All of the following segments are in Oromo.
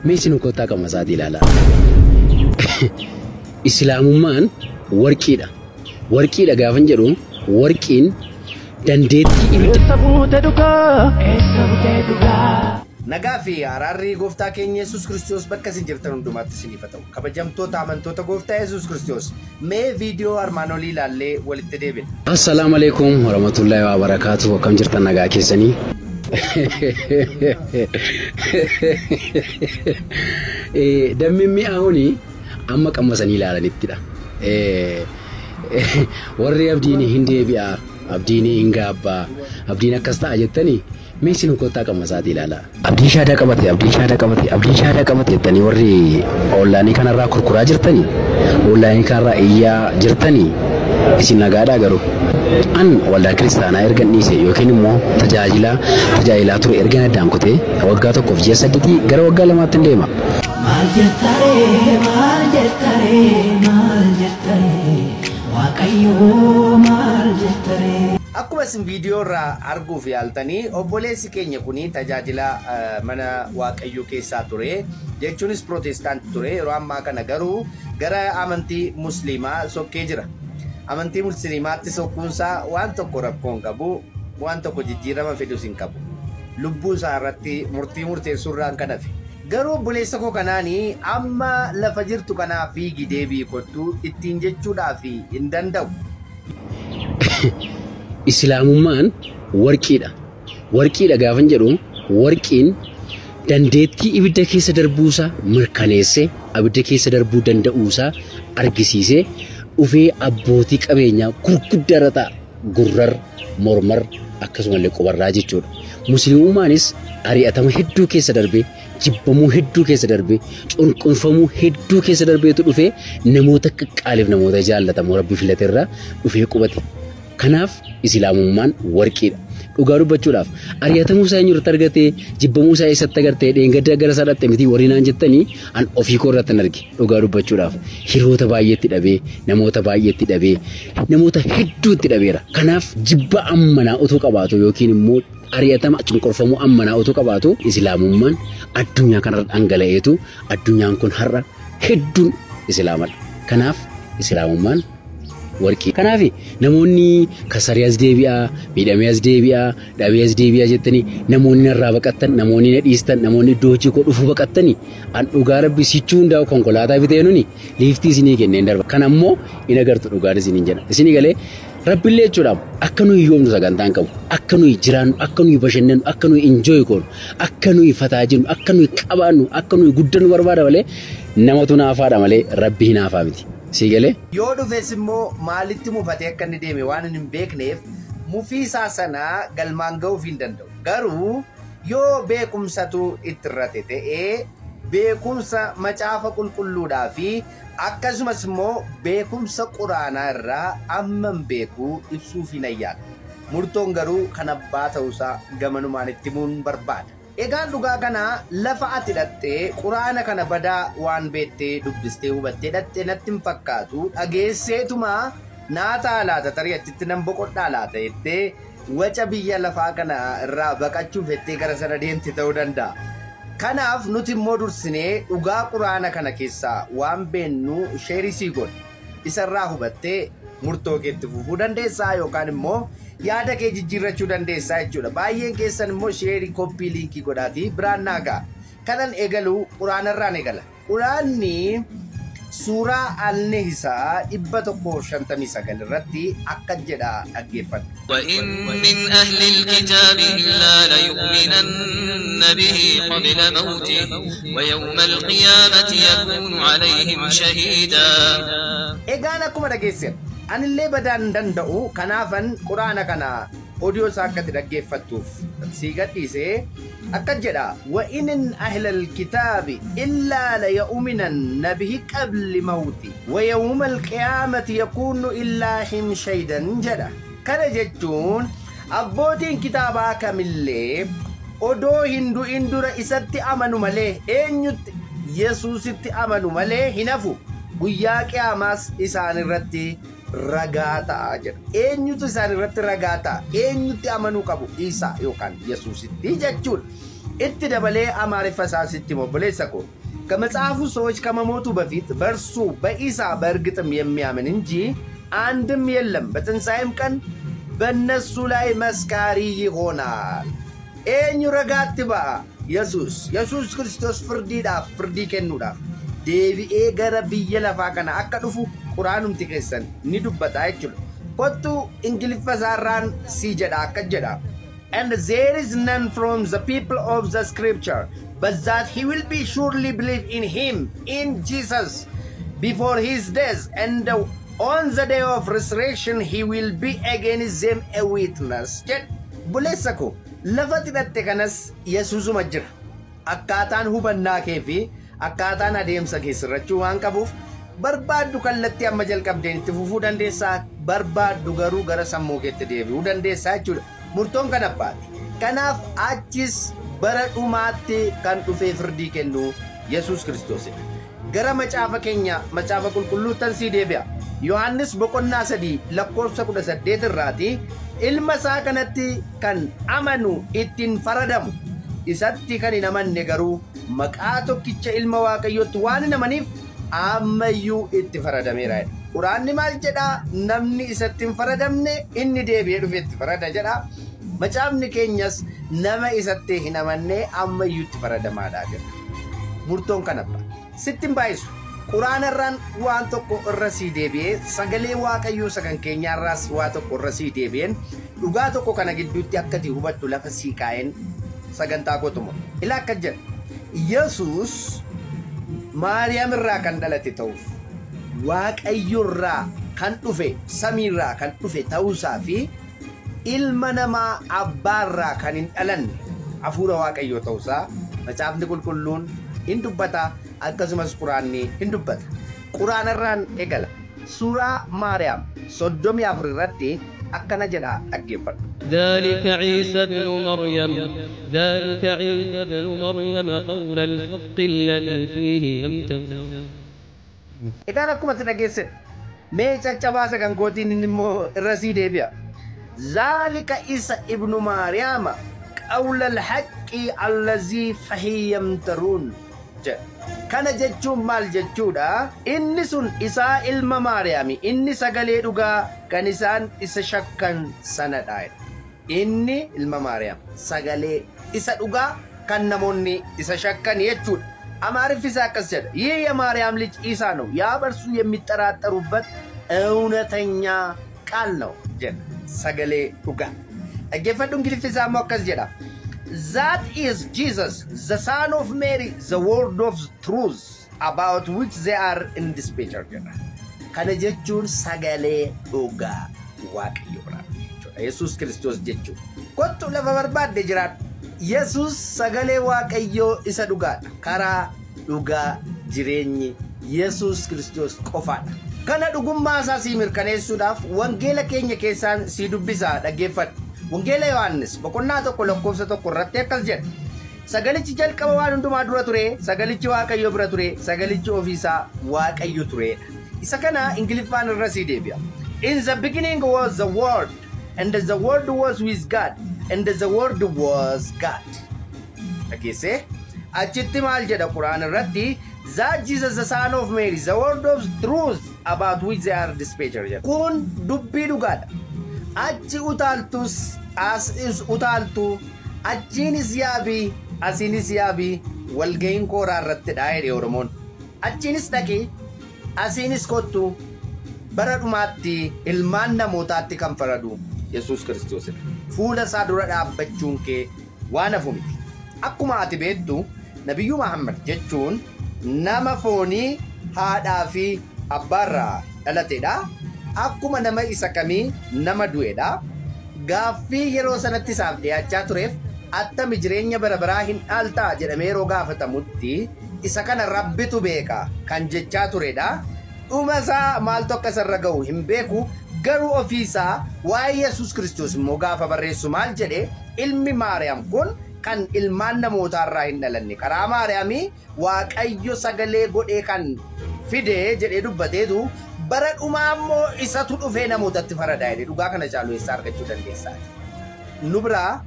Mee isin kottaa qammasaatii ilaalaa. Islaamummaan warqiidha. Warqiidha gaafan jedhu warqiin dandeettii ibidda. Eessa buute dhugaa? Eessa buute dhugaa? Nagaa fi araarri gooftaa keenya Yesuus Kiristoos bakka isin jirtan hundumaatti isiniif haa ta'u. Kabajamtoota amantoota gooftaa Yesuus Kiristoos, mee viidiyoo armaan olii ilaallee walitti deebina. Assalaamu alaikum warahmatullahi wabarakatuh. Akkam jirtan nagaa keessanii? Dammi mi'aawuni amma qammasanii ilaalanittidha. Warri abdiin hin deebi'a, abdiin hin gaabbaa, abdiin akkas ta'a jettanii mee isin kottaa qammasaatii ilaalaa. Abdiin shaadaa qabate, abdiin shaadaa qabate, abdiin shaadaa qabate jettanii warri oonlaayinii kanarraa kurkuraa jirtanii, oonlaayinii kanarraa iyyaa jirtanii isin nagaadhaa garuu. An waldaa kiristaanaa ergan dhiise yookiin immoo tajaajilaa ture ergan addaan kutee waggaa tokkoof ji'a 8 gara waggaa 2tti hin deema. Maal jettaree, maal jettaree, maal jettaree, Waaqayyoo maal jettaree. Akkuma isin viidiyoo irraa arguuf yaaltanii obboleessi keenya kuni tajaajila mana Waaqayyoo keessaa ture jechuunis pirootestaantii ture. Yeroo ammaa kana garuu gara amantii musliimaa sokkee jira. Amantii musliimaatti sokkuunsaa waan tokko rakkoo hin qabu, waan tokko jijjiirama fidus hin qabu. Lubbuu isaa irratti murtii murteessuu irraan kan hafe. Garuu obboleessa koo kanaanii amma lafa jirtu kanaa fiigi deebii kottu ittiin jechuudhaaf hin danda'u. Islaamummaan warqiidha. Warqiidha gaafan jedhu warqiin dandeettii ibidda keessa darbuusaa mirkaneessee abidda keessa darbuu danda'uusaa argisiisee dhufee abbootii qabeenyaa gurguddaa irra ta'a. Gurrar, mormar akkasumallee qubarraa jechuudha. Musliimummaanis ari'atama hedduu keessa darbee, jibbamuu hedduu keessa darbee, cunqurfamuu hedduu keessa darbeetu dhufee namoota qaqqaaliif namoota jaallatamoo Rabbi filate irraa dhufee qubate. Kanaaf Islaamummaan warqiidha. Dhugaa dubbachuudhaaf ari'atamuu isaa eenyurratti argatee, jibbamuu isaa eessatti agartee, dheengadda gara isaa dhatte miti warri naan jettanii an ofii koo irratti hin arge. Dhugaa dubbachuudhaaf hiriyoota baay'eetti dhabee, namoota baay'eetti dhabee, namoota hedduutti dhabeera. Kanaaf jibba ammanaa utuu qabaatu yookiin immoo ari'atama cunqurfamuu ammanaa utuu qabaatu Islaamummaan addunyaa kanarra dhangala'eetu addunyaan kun har'a hedduun Islaamadha. Kanaaf Islaamummaan warqii. Kanaaf namoonni kasarii as deebi'aa, miidhamee as deebi'aa, dhabee as deebi'aa jettanii namoonni narraa baqattan, namoonni na dhiistan, namoonni iddoo hojii koo dhufuu baqattanii an dhugaa Rabbi sichuu hundaa'u konkolaataa bitee nuni liiftii isinii kenneen darba. Kan ammoo in agartu dhugaan isiniin jedha. Isinii galee Rabbillee jechuudha akka nuyi yoomnu sagantaan qabu, akka nuyi jiraannu, akka nuyi bashannannu, akka nuyi enjoy goonu, akka nuyi fataa jennu, akka nuyi qabaannu, akka nuyi guddannu barbaada malee namatu naafaadha malee Rabbi hin naafaa miti. Sii galee? Yoo dhufes immoo maalitti mufatee akka inni deeme waan hin beekneef mufii isaa sana galmaan ga'uuf hin danda'u. Garuu yoo beekumsatu itti irrate ta'ee beekumsa macaafa qulqulluudhaa fi akkasumas immoo beekumsa quraanaa irraa amman beekuu ibsuuf hin ayyaana. Murtoon garuu kan abbaa ta'uusaa gamanumaan itti himuun barbaada. Egaan dhugaa kana lafa ati dhattee quraana kana badaa waan beektee dubbistee hubattee dhattee natti hin fakkaatu dhageesseetuma naa ta'a laata tarii achitti nan boqodhaa laata jettee waca biyya lafaa kana irraa baqachuuf jettee gara sana deemte ta'uu danda'a. Kanaaf nuti immoo dursinee dhugaa quraana kana keessaa waan beennu sheerii sii goona. Isarraa hubattee murtoo keetti fufuu dandeessaa yookaan immoo yaada kee jijjiirrachuu dandeessaa jechuudha. Baay'een keessan immoo sheerii koppii liinkii godhaatii biraan naa ga'a. Kanan eegalu quraanarraan eegala. Quraanni suuraa Al-Nisaa 159 irratti akka jedha dhaggeeffadhu. وإن من أهل الكتاب إلا ليؤمنن به قبل موته ويوم القيامة يكون عليهم شهيدا. Egaan akkuma dhageessan anillee badaan hin danda'u kanaafan quraana kana odiyoo isaa akkatti dhaggeeffattuuf sii gadhiisee akka jedha وإن أهل الكتاب إلا ليؤمنن به قبل موته ويوم القيامة يكون إلا شهيدا jedha. Kana jechuun abbootiin kitaabaa kamillee odoo hin du'in dura isatti amanu malee eenyutti Yesuusitti amanu malee hin hafu. Guyyaa qiyaamaas isaan irratti ragaa ta'a jedha. Eenyutu isaan irratti ragaa ta'a? Eenyutti amanuu qabu? Isaa yookaan Yesuusitti jechuudha. Itti dabalee Amaariffa isaa sitti obboleessa koo ከመጽሐፉ ሰዎች ከመሞቱ በፊት በእርሱ በኢሳ በእርግጥም የሚያምን እንጂ አንድም የለም፣ በትንሣኤም ቀን በእነሱ ላይ መስካሪ ይሆናል። Eenyu ragaatti ba'a? Yesuus. Yesuus Kiristoos firdiidhaaf firdii kennuudhaaf deebi'ee gara biyya lafaa kana akka dhufu quraanumti keessan ni dubbata jechuudha. Kottu Ingiliffa isaarraan si jedha akka jedha. And there is none from the people of the scripture, but that he will be surely believe in him, in Jesus, before his death, and on the day of resurrection he will be against them a witness. Jedhe obboleessa koo lafa xidhatte kanas Yesuusuma jira. Akkaataan hubannaa kee fi akkaataan adeemsa kee sirrachuu waan qabuuf barbaaddu kallattii amma jalqabdeen itti fufuu dandeessaa, barbaaddu garuu gara sammuu keetti deebi'uu dandeessaa jechuudha. Murtoon kan abbaati. Kanaaf achis bara dhumaatti kan dhufee firdii kennu Yesuus Kiristoosidha. Gara macaafa keenya macaafa qulqulluuttan sii deebi'a. Yohaannis boqonnaa 3 lakkoofsa 18 irraati ilma isaa kanatti kan amanu ittiin faradamu, isatti kan hin amanne garuu maqaa tokkicha ilma Waaqayyootti waan hin amaniif ammayyuu itti faradameera jedha. Quraanni maal jedhaa? Namni isatti hin faradamne inni deebi'ee dhufe itti farada jedha. Macaafni keenyas nama isatti hin amanne ammayyuu itti faradamaadha jedha. Murtoon kan abbaa. Sitti hin baay'isu. Quraanarraan waan tokko irra sii deebi'ee sagalee Waaqayyoo sagan keenyaarraas waa tokko irra sii deebi'een dhugaa tokko kana gidduutti akka ati hubattu lafa sii kaa'een sagantaa kootumo. Ilaa akka jedha. Yesuus Maariyaam irraa kan dhalate ta'uuf Waaqayyo irraa kan dhufe samiirraa kan dhufe ta'uusaa fi ilma namaa abbaarraa kan hin dhalanne hafuura Waaqayyoo ta'uusaa macaafni qulqulluun hin dubbata, akkasumas quraanni hin dubbata. Quraanarraan eegala. Suuraa Maariyaam 34 irratti akkana jedha dhaggeeffadhu. ذلك عيسى ابن مريم ذلك عيسى ابن مريم قول الحق الذي فيه يمترون. Egaan akkuma itti dhageesse mee caccabaa sagan kootiin inni immoo irra sii deebi'a. ذلك عيسى ابن مريم قول الحق الذي فيه يمترون jedha. Kana jechuun maal jechuudha? Inni sun isaa ilma Maariyaami. Inni sagalee dhugaa kan isaan isa shakkan sanadha. Inni ilma Maariyaam sagalee isa dhugaa kan namoonni isa shakkan jechuudha. Amaariffi isaa akkas jedha. ይህ የማርያም ልጅ ኢሳ ነው፣ ያ በእርሱ የሚጠራጠሩበት እውነተኛ ቃል ነው jedha. Sagalee dhugaa. Dhaggeeffadhu Ingiliffi isaa immoo akkas jedha. That is Jesus, the son of Mary, the word of truth about which they are in dispute jedha. Kana jechuun sagalee dhugaa Waaqayyo biraa jechuudha. Yesuus Kiristoos jechuudha. Kottu lafa barbaadde jiraadhu. Yesuus sagalee Waaqayyoo isa dhugaadha. Karaa dhugaa jireenyi Yesuus Kiristoos qofaadha. Kana dhugummaa isaa sii mirkaneessuudhaaf wangeela keenya keessaan sii dubbisaa dhaggeeffadhu. Wangeela Yohaannis boqonnaa 1 lakkoofsa 1 irratti akkas jedha. Sagalichi jalqaba waan hundumaa dura ture, sagalichi Waaqayyo bira ture, sagalichi ofiisaa Waaqayyo turedha. Isa kana Ingiliffaan irra sii deebi'a. In the beginning was the word, and the word was with God, and the word was God. Dhageessee? Achitti maal jedha Quraan irratti? That Jesus the son of Mary, the word of truth about which they are dispatched jedha. Kun dubbii dhugaadha. Achi utaaltus as utaaltu, achiinis yaabii asiinis yaabii walga'iin kooraa irrattidha jedhe Oromoon. Achiinis dhaqi asiinis kottu bara dhumaatti ilmaan namootaatti kan faradu Yesuus Kiristoosidha. Fuula isaa dura dhaabbachuun kee waan hafu miti. Akkuma ati beektu Nabiyyuu Muhammad jechuun nama foonii haadhaa fi abbaarraa dhalatedha. Akkuma nama isa kamii nama du'edha. Gaaffii yeroo sanatti isaaf dhiyaachaa tureef attami jireenya bara baraa hin dhaaltaa jedhamee yeroo gaafatamutti isa kana Rabbitu beeka kan jechaa turedha. Dhuma isaa maaltu akka isarra ga'u hin beeku, garuu ofiisaa waa'ee Yesuus Kiristoos immoo gaafa barreessu maal jedhe? Ilmi Maariyaam kun kan ilmaan namootaarraa hin dhalanne karaa Maariyaamii Waaqayyo sagalee godhee kan fide jedhee dubbateetu bara dhumaa immoo isatu dhufee namootatti faradaa jedhe. Dhugaa kana caalu eessaa argachuu dandeessaati? Nu biraa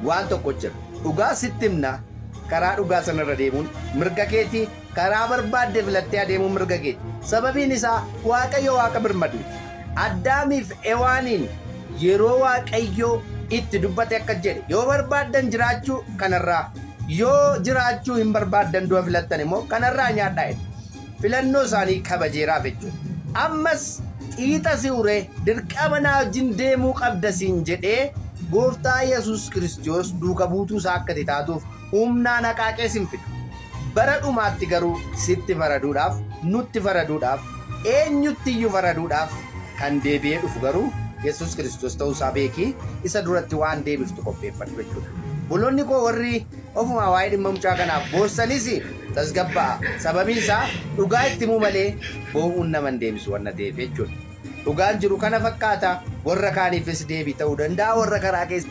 waan tokko jira. Dhugaa sitti himna, karaa dhugaa sanarra deemuun mirga keetii, karaa barbaadde filattee adeemuun mirga keeti. Sababiin isaa Waaqayyo Waaqa birmaduuti. Addaamiif Ewaaniin yeroo Waaqayyo itti dubbate akka jedhe, yoo barbaaddan jiraachuu kanarraa, yoo jiraachuu hin barbaaddan du'a filattan immoo kanarraa nyaadhaa jedhe. Filannoo isaanii kabajeeraaf jechuudha. Ammas xiixa si uree dirqama naa wajjin deemuu qabda siin jedhee gooftaa Yesuus Kiristoos duuka buutuu isaa akka itti taatuuf humnaan haqaaqee sin fidu. Bara dhumaatti garuu sitti faraduudhaaf, nutti faraduudhaaf, eenyutti iyyuu faraduudhaaf kan deebi'ee dhufu garuu Yesuus Kiristoos ta'uu isaa beekii isa duratti waan deebiftu qopheeffadhu jechuudha. Bolonni koo warri ofumaa waa'ee dhimma mucaa kanaaf boossanis tasgabbaa'a. Sababiin isaa dhugaa itti himuu malee boo'uun nama hin deebisu waan ta'eef jechuudha. Dhugaan jiru kana fakkaata, warra kaaniifis deebii ta'uu danda'a, warra karaa keessa.